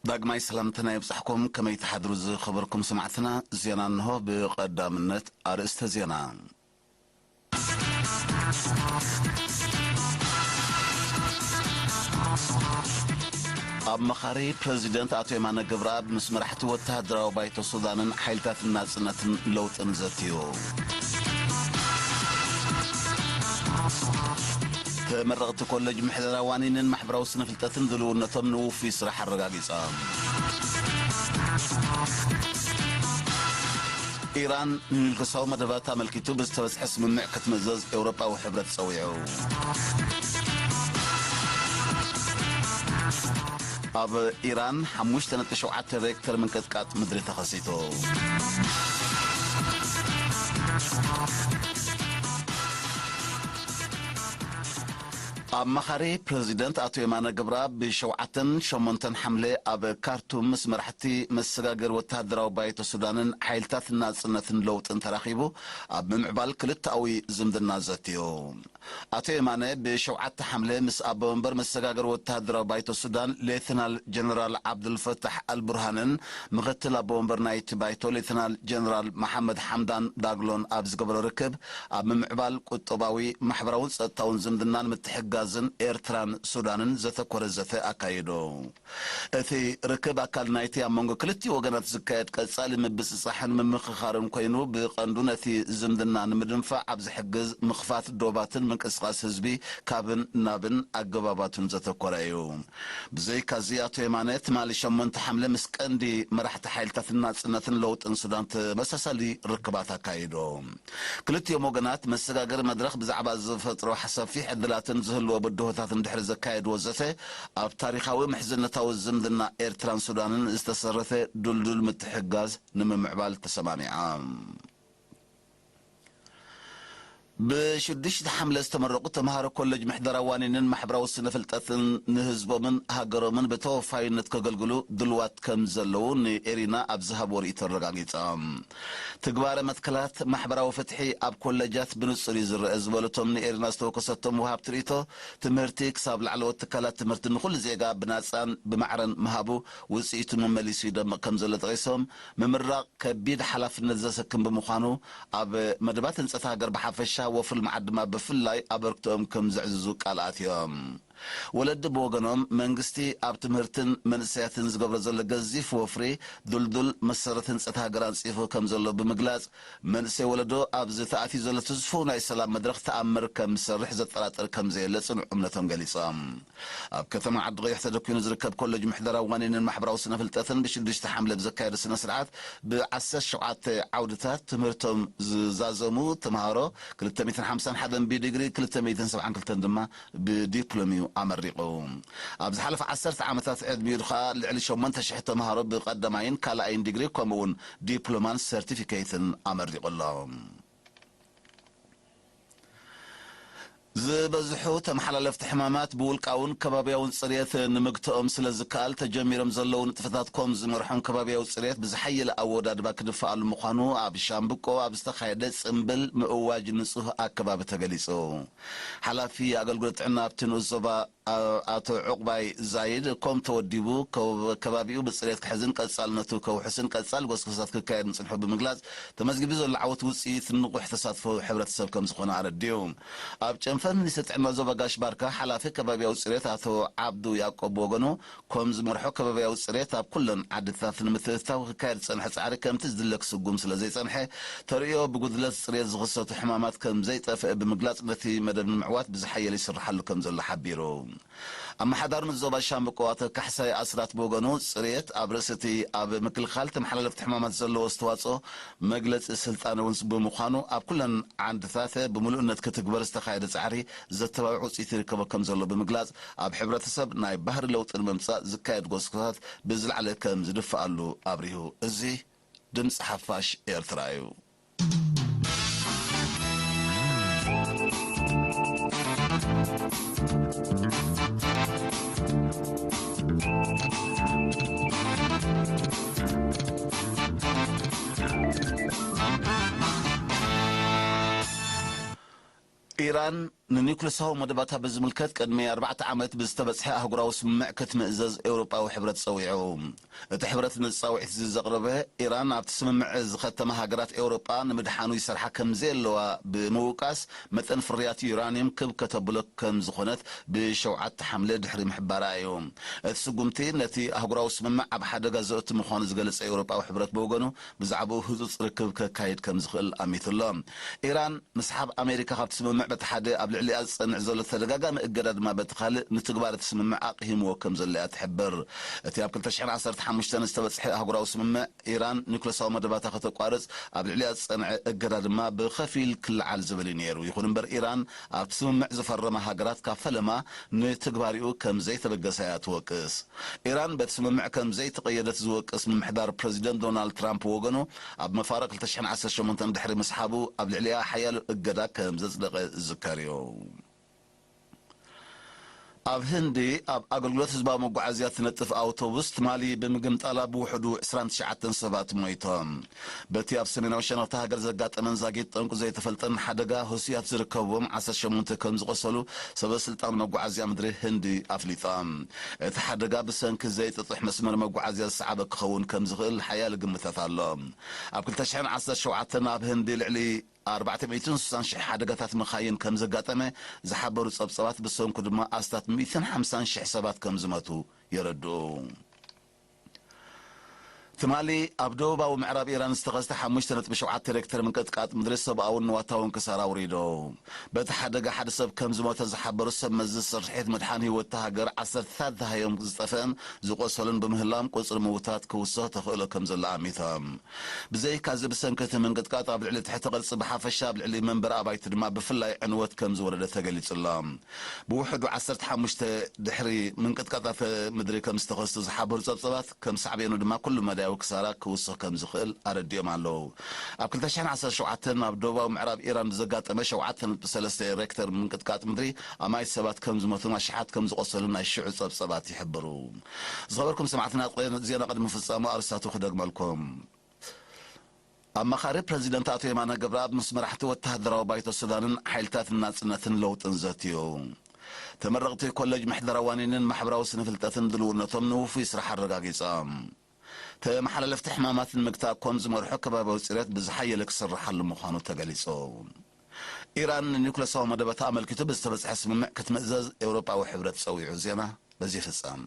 ዳግማይ ሰላምትና ይብጻሕኩም። ከመይ ትሓድሩ ዝኸበርኩም ሰማዕትና? ዜና እንሆ። ብቐዳምነት ኣርእስተ ዜና። ኣማኻሪ ፕረዚደንት ኣቶ የማነ ገብረኣብ ምስ መራሕቲ ወተሃደራዊ ባይቶ ሱዳንን ሓይልታት ናጽነትን ለውጥን ዘትዩ። ተመረቕቲ ኮሌጅ ምሕደራ ዋኒንን ማሕበራዊ ስነ ፍልጠትን ድልውነቶም ንውፉይ ስራሕ ኣረጋጊጾም። ኢራን ንኑክለሳዊ መደባት ኣመልኪቱ ብዝተበጽሐ ስምምዕ ክትምእዘዝ ኤውሮጳዊ ሕብረት ጸዊዑ። ኣብ ኢራን ሓሙሽተ ነጥቢ ሸውዓተ ሬክተር ምንቅጥቃጥ ምድሪ ተኸሲቱ። ኣማኻሪ ፕረዚደንት ኣቶ የማነ ገብረኣብ ብሸውዓተን ሸሞንተን ሓምለ ኣብ ካርቱም ምስ መራሕቲ መሰጋገሪ ወተሃደራዊ ባይቶ ሱዳንን ሓይልታት ናጽነትን ለውጥን ተራኺቡ ኣብ ምምዕባል ክልተኣዊ ዝምድና ዘትዩ። ኣቶ የማነ ብሸውዓተ ሓምለ ምስ ኣቦ ወንበር መሰጋገሪ ወተሃደራዊ ባይቶ ሱዳን ሌተናል ጀነራል ዓብዱልፈታሕ ኣልቡርሃንን ምኽትል ኣቦ ወንበር ናይቲ ባይቶ ሌተናል ጀነራል መሓመድ ሓምዳን ዳግሎን ኣብ ዝገበሮ ርክብ፣ ኣብ ምምዕባል ቁጠባዊ፣ ማሕበራውን ጸጥታውን ዝምድናን ምትሕግጋዝን ኤርትራን ሱዳንን ዘተኮረ ዘተ ኣካይዱ። እቲ ርክብ ኣካል ናይቲ ኣብ መንጎ ክልቲኡ ወገናት ዝካየድ ቀጻሊ ምብጽጻሕን ምምኽኻርን ኮይኑ፣ ብቐንዱ ነቲ ዝምድና ንምድንፋዕ ኣብ ዝሕግዝ ምኽፋት ዶባትን ምንቅስቓስ ህዝቢ ካብን ናብን ኣገባባቱን ዘተኮረ እዩ። ብዘይካዚ፣ ኣቶ የማነ ትማሊ ሸሞንተ ሓምለ ምስ ቀንዲ መራሕቲ ሓይልታት ናጽነትን ለውጥን ሱዳን ተመሳሳሊ ርክባት ኣካይዱ። ክልቲኦም ወገናት መሰጋገሪ መድረኽ ብዛዕባ ዝፈጥሮ ሰፊሕ ዕድላትን ዝህልዎ ብድሆታትን ድሕሪ ዘካየድዎ ዘተ፣ ኣብ ታሪኻዊ ምሕዝነታዊ ዝምድና ኤርትራን ሱዳንን ዝተሰረተ ድልዱል ምትሕግጋዝ ንምምዕባል ተሰማሚዖም። ብሽዱሽተ ሓምለ ዝተመረቑ ተምሃሮ ኮሌጅ ምሕደራ ዋኒንን ማሕበራዊ ስነ ፍልጠትን ንህዝቦምን ሃገሮምን ብተወፋይነት ከገልግሉ ድልዋት ከም ዘለዉ ንኤሪና ኣብ ዝሃብዎ ርእይቶ ኣረጋጊጾም። ትግባረ መትከላት ማሕበራዊ ፍትሒ ኣብ ኮሌጃት ብንጹር እዩ ዝረአ ዝበሉ እቶም ንኤሪና ዝተወከሰቶም ወሃብቲ ርእይቶ፣ ትምህርቲ ክሳብ ላዕለዎት ትካላት ትምህርቲ ንኹሉ ዜጋ ብናጻን ብማዕረን ምሃቡ ውጽኢቱ መመሊሱ ይደምቕ ከም ዘሎ ጠቒሶም፣ ምምራቕ ከቢድ ሓላፍነት ዘሰክም ብምዃኑ፣ ኣብ መደባት ህንጸት ሃገር ብሓፈሻ፣ ወፍሪ ልምዓት ድማ ብፍላይ ኣበርክቶኦም ከም ዘዕዝዙ ቃል ኣትዮም። ወለዲ ብወገኖም፣ መንግስቲ ኣብ ትምህርትን መንእሰያትን ዝገብሮ ዘሎ ገዚፍ ወፍሪ፣ ድልዱል መሰረት ህንጸት ሃገር ኣንጺፉ ከም ዘሎ ብምግላጽ፣ መንእሰይ ወለዶ ኣብዚ ተኣትዩ ዘሎ ትስፉው ናይ ሰላም መድረኽ ተኣምር ከም ዝሰርሕ ዘጠራጥር ከም ዘየለ ጽኑዕ እምነቶም ገሊጾም። ኣብ ከተማ ዓዲ ቀይሕ ተደኲኑ ዝርከብ ኮሌጅ ምሕደራ ዋኒንን ማሕበራዊ ስነ ፍልጠትን ብሽዱሽተ ሓምለ ብዘካየደ ስነ ስርዓት፣ ብዓሰርተ ሸውዓተ ዓውድታት ትምህርቶም ዝዛዘሙ ተምሃሮ፣ ክልተ ሚእትን ሓምሳን ሓደን ብዲግሪ፣ ክልተ ሚእትን ሰብዓን ክልተን ድማ ብዲፕሎም እዩ ኣመሪቑ። ኣብ ዝሓለፈ ዓሰርተ ዓመታት ዕድሚኡ ኸኣ ልዕሊ ሸሞንተ ሽሕ ተምሃሮ ብቐዳማይን ካልኣይን ዲግሪ፣ ከምኡ እውን ዲፕሎማን ሰርቲፊኬትን ኣመሪቑ ኣሎ። ዝበዝሑ ተመሓላለፍቲ ሕማማት ብውልቃውን ከባብያውን ጽሬት ንምግትኦም ስለ ዝከኣል፣ ተጀሚሮም ዘለዉ ንጥፈታት ከም ዝመርሖም ከባብያዊ ጽሬት ብዝሓየለ ኣወዳድባ ክድፈኣሉ ምዃኑ ኣብ ሻምብቆ ኣብ ዝተኻየደ ጽምብል ምእዋጅ ንጹህ ኣከባቢ ተገሊጹ። ሓላፊ ኣገልግሎት ጥዕና ኣብቲ ንኡስ ዞባ ኣ-፣ ኣቶ ዑቕባይ ዛይድ፣ ኮም ተወዲቡ ከብ-፣ ከባቢኡ ብጽሬት ክሕዝን ቀጻልነቱ ከውሕስን ቀጻሊ ጎስጎሳት ክካየድ ምጽንሑ ብምግላጽ፣ ተመዝጊቡ ዘሎ ዓወት ውጽኢት ንቑሕ ተሳትፎ ሕብረተሰብ ከም ዝኾነ ኣረዲኡ። ኣብ ጨንፈር ሚኒስትሪ ጥዕና ዞባ ጋሽ ባርካ፣ ሓላፊ ከባቢያዊ ጽሬት ኣቶ ዓብዱ ያዕቆብ ብወገኑ፣ ኮም ዝመርሖ ከባቢያዊ ጽሬት ኣብ ኩለን ዓድታት ንምትእትታው ክካየድ ዝጸንሐ ጻዕሪ ከምቲ ዝድለ ክስጉም ስለ ዘይጸንሐ፣ ተርእዮ ብጉድለት ጽሬት ዝኽሰቱ ሕማማት ከም ዘይጠፍእ ብምግላጽ፣ ነቲ መደብ ንምዕዋት ብዝሓየለ ይስርሓሉ ከም ዘሎ ሓቢሩ። ኣመሓዳሪ ዞባ ሻምብቆ ኣቶ ካሕሳይ ኣስራት ብወገኑ፣ ጽሬት ኣብ ርእሲ እቲ ኣብ ምክልኻል ተመሓላለፍቲ ሕማማት ዘለዎ ኣስተዋጽኦ መግለጺ ስልጣነ እውን ብምዃኑ፣ ኣብ ኩለን ዓንድታት ብምሉእነት ክትግበር ዝተኻየደ ጻዕሪ ዘተባብዕ ውጽኢት ይርከቦ ከም ዘሎ ብምግላጽ፣ ኣብ ሕብረተሰብ ናይ ባህሪ ለውጢ ንምምጻእ ዝካየድ ጎስጎሳት ብዝለዓለ ከም ዝድፍኣሉ ኣብሪሁ። እዚ ድምጺ ሓፋሽ ኤርትራ እዩ። ኢራን ንኒውክለሳዊ መደባታ ብዝምልከት ቅድሚ ኣርባዕተ ዓመት ብዝተበጽሐ ኣህጉራዊ ስምምዕ ክትምእዘዝ ኤውሮጳዊ ሕብረት ጸዊዑ። እቲ ሕብረት ነዚ ጻውዒት እዚ ዘቕረበ፣ ኢራን ኣብቲ ስምምዕ ዝኸተማ ሃገራት ኤውሮጳ ንምድሓኑ ይሰርሓ ከም ዘየለዋ ብምውቃስ፣ መጠን ፍርያት ዩራንየም ክብ ከተብሎ ከም ዝኾነት ብሸውዓተ ሓምለ ድሕሪ ምሕባራ እዩ። እቲ ስጉምቲ ነቲ ኣህጉራዊ ስምምዕ ኣብ ሓደጋ ዘእቱ ምዃኑ ዝገለጸ ኤውሮጳዊ ሕብረት ብወገኑ፣ ብዛዕባኡ ህጹጽ ርክብ ከካይድ ከም ዝኽእል ኣሚቱ ኣሎ። ኢራን ምስሓብ ኣሜሪካ ካብቲ ስምምዕ በቲ ሓደ ኣብ ልዕሊኣ ዝጸንዕ ዘሎ ተደጋጋሚ እገዳ ድማ በቲ ካልእ ንትግባር እቲ ስምምዕ ኣቕሂምዎ ከም ዘሎ እያ ትሕብር። እቲ ኣብ ክልተ ሽሕን ዓሰርተ ሓሙሽተን ዝተበጽሐ ኣህጉራዊ ስምምዕ ኢራን ኒውክለሳዊ መደባታ ከተቋርጽ ኣብ ልዕሊኣ ዝጸንዐ እገዳ ድማ ብኸፊል ክለዓል ዝብል እዩ ነይሩ። ይኹን እምበር ኢራን ኣብቲ ስምምዕ ዝፈረማ ሃገራት ካብ ፈለማ ንትግባሪኡ ከም ዘይተበገሳ እያ ትወቅስ። ኢራን በቲ ስምምዕ ከም ዘይተቐየደት ዝወቅስ ምምሕዳር ፕረዚደንት ዶናልድ ትራምፕ ወገኑ ኣብ መፋርቕ ክልተ ሽሕን ዓሰርተ ሸሞንተን ድሕሪ ምስሓቡ ኣብ ልዕሊኣ ሓያሎ እገዳ ከም ዘጽደቐ ዝዝከር እዩ። ኣብ ህንዲ ኣብ ኣገልግሎት ህዝባዊ መጓዓዝያ ትነጥፍ ኣውቶቡስ ትማሊ ብምግምጣላ ብውሕዱ ዕስራን ትሽዓተን ሰባት ሞይቶም። በቲ ኣብ ሰሜናዊ ሸነኽቲ ሃገር ዘጋጠመን ዛጊት ጠንቁ ዘይተፈልጠን ሓደጋ ህሱያት ዝርከብዎም ዓሰርተ ሸሞንተ ከም ዝቖሰሉ ሰበ ስልጣን መጓዓዝያ ምድሪ ህንዲ ኣፍሊጦም። እቲ ሓደጋ ብሰንኪ ዘይጥጡሕ መስመር መጓዓዝያ ዝሰዓበ ክኸውን ከም ዝኽእል ሓያለ ግምታት ኣሎ። ኣብ ክልተ ሽሕን ዓሰርተ ሸውዓተን ኣብ ህንዲ ልዕሊ ኣርባዕተ ሚእትን ስሳን ሽሕ ሓደጋታት መኻይን ከም ዘጋጠመ ዝሓበሩ ጸብጸባት፣ ብሰንኩ ድማ ኣስታት ሚእትን ሓምሳን ሽሕ ሰባት ከም ዝመቱ የረድኡ። ትማሊ ኣብ ደቡባዊ ምዕራብ ኢራን ዝተኸስተ ሓሙሽተ ነጥቢ ሸውዓተ ሬክተር ምንቅጥቃጥ ምድሪ ሰብኣውን ንዋታውን ክሳራ ኣውሪዶ። በቲ ሓደጋ ሓደ ሰብ ከም ዝሞተ ዝሓበሩ ሰብ መዚ ስርሒት ምድሓን ህይወት እታ ሃገር፣ ዓሰርተታት ደሃዮም ዝጠፍአን ዝቖሰሉን ብምህላዎም ቁጽሪ ምውታት ክውስኽ ተኽእሎ ከም ዘሎ ኣሚቶም። ብዘይካዚ ብሰንኪ እቲ ምንቅጥቃጥ ኣብ ልዕሊ ትሕቲ ቅርጺ ብሓፈሻ ኣብ ልዕሊ መንበሪ ኣባይቲ ድማ ብፍላይ ዕንወት ከም ዝወረደ ተገሊጹ ኣሎ። ብውሕዱ ዓሰርተ ሓሙሽተ ድሕሪ ምንቅጥቃጣት ምድሪ ከም ዝተኸስቱ ዝሓበሩ ጸብጸባት፣ ከም ሳዕቤኑ ድማ ኩሉ መዳያዊ ክሳራ ክውስኽ ከም ዝኽእል ኣረዲኦም ኣለዉ። ኣብ ክልተ ሽሕን ዓሰርተ ሸውዓተን ኣብ ደቡባዊ ምዕራብ ኢራን ብዘጋጠመ ሸውዓተ ነጥቢ ሰለስተ ሬክተር ምንቅጥቃጥ ምድሪ ኣማኢት ሰባት ከም ዝሞቱን ኣሽሓት ከም ዝቖሰሉን ናይ ሽዑ ጸብጸባት ይሕብሩ። ዝኸበርኩም ሰማዕትና፣ ዜና ቅድሚ ፍጻሙ ኣርስታቱ ክደግመልኩም። ኣማኻሪ ፕረዚደንት ኣቶ የማነ ገብረኣብ ምስ መራሕቲ ወተሃደራዊ ባይቶ ሱዳንን ሓይልታት ናጽነትን ለውጥን ዘትዩ። ተመረቕቲ ኮሌጅ ምሕደራ ዋኒንን ማሕበራዊ ስነ ፍልጠትን ድልውነቶም ንውፉይ ስራሕ ኣረጋጊጾም። ተመሓላለፍቲ ሕማማት ንምግታእ ኮም ዝመርሖ ከባቢያዊ ጽሬት ብዝሓየለ ክስርሓሉ ምዃኑ ተገሊጹ። ኢራን ንኒውክለሳዊ መደባታ ኣመልኪቱ ብዝተበጽሐ ስምምዕ ክትምእዘዝ ኤውሮጳዊ ሕብረት ጸዊዑ። ዜና በዚ ይፍጸም።